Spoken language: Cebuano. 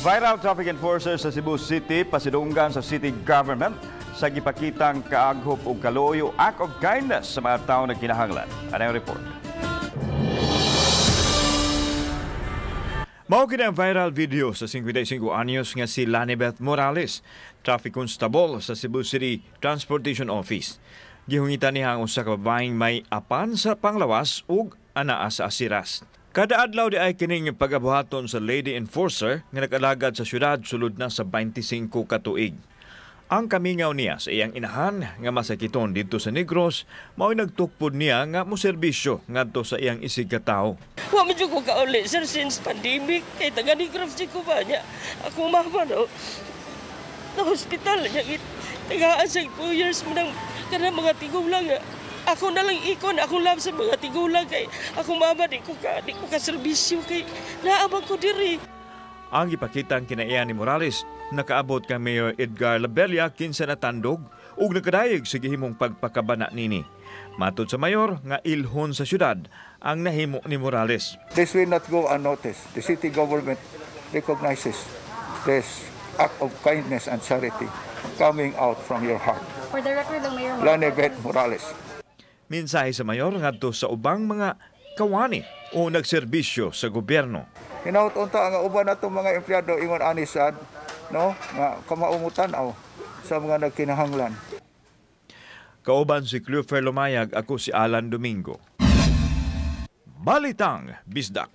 Viral traffic enforcer sa Cebu City pasidunggan sa city government sa gipakitang kaaghop ug kaloyo, act of kindness, sa mga tawo nagkinahanglan. Ano ang report? Mao kini ang viral video sa 55 anyos nga si Lanibeth Morales, traffic constable sa Cebu City Transportation Office. Gihungitan niya ang usa ka babaeng may apan sa panglawas ug anaa sa asiras. Kada adlaw di ay kining pagabuhaton sa lady enforcer nga nag-alagad sa syudad sulod na sa 25 ka tuig. Ang kamingaw niya sa iyang inahan nga masakiton didto sa Negros mao'y nagtukpod niya nga moserbisyo ngadto sa iyang isig ka tawo. Wa man jud ko kauli, sir, since pandemic kay taga Negros jud ko ba niya. Ako mama no. Na hospital niya tagaan sa 2 years mo nang kanang mga tigulang. Ako na lang ikon, ako love sa mga tigulang kay ako mama di ko ka serbisyo kay naamang ko diri. Ang gipakitang kinaiya ni Morales nakaabot kang Mayor Edgar Labella kinsa natandog ug nakadayeg sa gihimong pagpakabana nini. Matod sa mayor nga ilhon sa syudad ang nahimo ni Morales. This will not go unnoticed. The city government recognizes this act of kindness and charity coming out from your heart. For the record lang, Mayor, Lanibeth Morales. Mensahe sa mayor ngadto sa ubang mga kawani o nagserbisyo sa gobyerno. Hinaut unta nga uban natong mga empleyado ingon ani sad, no, nga kamaumutan aw sa mga nagkinahanglan. Kauban si Clufer Lumayag, ako si Alan Domingo. Balitang Bisdak.